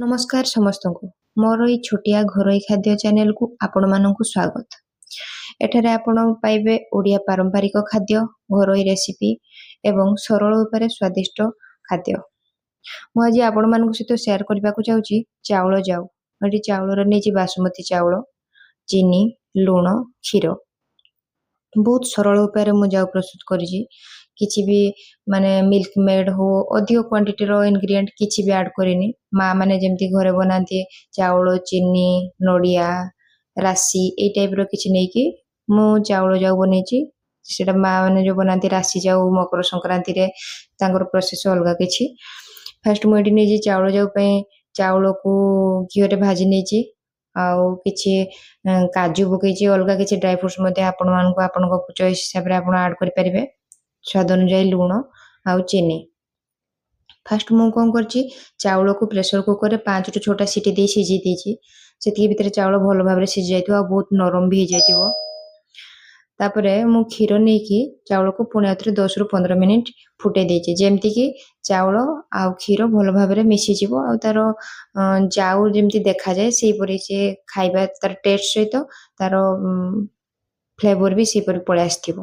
ନମସ୍କାର ସମସ୍ତଙ୍କୁ, ମୋର ଏଇ ଛୋଟିଆ ଘରୋଇ ଖାଦ୍ୟ ଚ୍ୟାନେଲକୁ ଆପଣମାନଙ୍କୁ ସ୍ୱାଗତ। ଏଠାରେ ଆପଣ ପାଇବେ ଓଡ଼ିଆ ପାରମ୍ପରିକ ଖାଦ୍ୟ, ଘରୋଇ ରେସିପି ଏବଂ ସରଳ ଉପାୟରେ ସ୍ୱାଦିଷ୍ଟ ଖାଦ୍ୟ। ମୁଁ ଆଜି ଆପଣମାନଙ୍କ ସହିତ ସେୟାର କରିବାକୁ ଯାଉଛି ଚାଉଳ ଯାଉ। ଏଠି ଚାଉଳରେ ନେଇଛି ବାସୁମତୀ ଚାଉଳ, ଚିନି, ଲୁଣ, କ୍ଷୀର। ବହୁତ ସରଳ ଉପାୟରେ ମୁଁ ଯାଉ ପ୍ରସ୍ତୁତ କରିଛି। କିଛି ବି ମାନେ ମିଲ୍କ ମେଡ୍ ହଉ, ଅଧିକ କ୍ୱାଣ୍ଟିଟିର ଇନଗ୍ରିଡ଼ିଏଣ୍ଟ କିଛି ବି ଆଡ୍ କରିନି। ମା ମାନେ ଯେମିତି ଘରେ ବନାନ୍ତି, ଚାଉଳ, ଚିନି, ନଡ଼ିଆ, ରାଶି, ଏଇ ଟାଇପର କିଛି ନେଇକି ମୁଁ ଚାଉଳ ଯାଉ ବନେଇଛି। ସେଇଟା ମା ମାନେ ଯୋଉ ବନାନ୍ତି ରାଶି ଯାଉ ମକର ସଂକ୍ରାନ୍ତିରେ, ତାଙ୍କର ପ୍ରୋସେସ ଅଲଗା କିଛି। ଫାଷ୍ଟ ମୁଁ ଏଠି ନେଇଛି ଚାଉଳ ଯାଉ ପାଇଁ ଚାଉଳକୁ ଘିଅରେ ଭାଜି ନେଇଛି ଆଉ କିଛି କାଜୁ ପକେଇଛି। ଅଲଗା କିଛି ଡ୍ରାଇ ଫ୍ରୁଟ୍ସ ମଧ୍ୟ ଆପଣମାନଙ୍କୁ ଆପଣଙ୍କ ଚଏସ୍ ହିସାବରେ ଆପଣ ଆଡ୍ କରିପାରିବେ। ସ୍ୱାଦ ଅନୁଯାୟୀ ଲୁଣ ଆଉ ଚିନି। ଫାଷ୍ଟ ମୁଁ କଣ କରିଛି, ଚାଉଳକୁ ପ୍ରେସର କୁକରରେ 5ରୁ 6ଟା ସିଟି ଦେଇ ସିଝେଇ ଦେଇଛି। ସେତିକି ଭିତରେ ଚାଉଳ ଭଲ ଭାବରେ ସିଝି ଯାଇଥିବ ଆଉ ବହୁତ ନରମ ବି ହେଇଯାଇଥିବ। ତାପରେ ମୁଁ କ୍ଷୀର ନେଇକି ଚାଉଳକୁ ପୁଣି ଆଉଥରେ 10ରୁ 15 ମିନିଟ୍ ଫୁଟେଇ ଦେଇଛି, ଯେମିତିକି ଚାଉଳ ଆଉ କ୍ଷୀର ଭଲ ଭାବରେ ମିଶିଯିବ ଆଉ ତାର ଯାଉ ଯେମିତି ଦେଖାଯାଏ ସେଇପରି ସେ ଖାଇବା, ତାର ଟେଷ୍ଟ ସହିତ ତାର ଫ୍ଲେଭର ବି ସେହିପରି ପଳେଇ ଆସିଥିବ।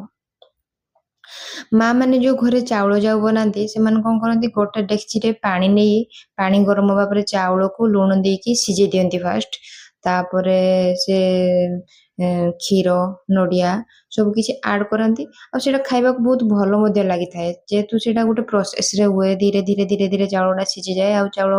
ମା ମାନେ ଯୋଉ ଘରେ ଚାଉଳ ଯାଉ ବନାନ୍ତି, ସେମାନେ କଣ କରନ୍ତି, ଗୋଟେ ଡେକ୍ଚିରେ ପାଣି ନେଇ ପାଣି ଗରମ ହବା ପରେ ଚାଉଳକୁ ଲୁଣ ଦେଇକି ସିଝେଇ ଦିଅନ୍ତି ଫାଷ୍ଟ। ତାପରେ ସେ କ୍ଷୀର, ନଡ଼ିଆ ସବୁ କିଛି ଆଡ୍ କରନ୍ତି ଆଉ ସେଇଟା ଖାଇବାକୁ ବହୁତ ଭଲ ମଧ୍ୟ ଲାଗିଥାଏ। ଯେହେତୁ ସେଇଟା ଗୋଟେ ପ୍ରୋସେସରେ ହୁଏ, ଧୀରେ ଧୀରେ ଧୀରେ ଧୀରେ ଚାଉଳଟା ସିଝିଯାଏ ଆଉ ଚାଉଳ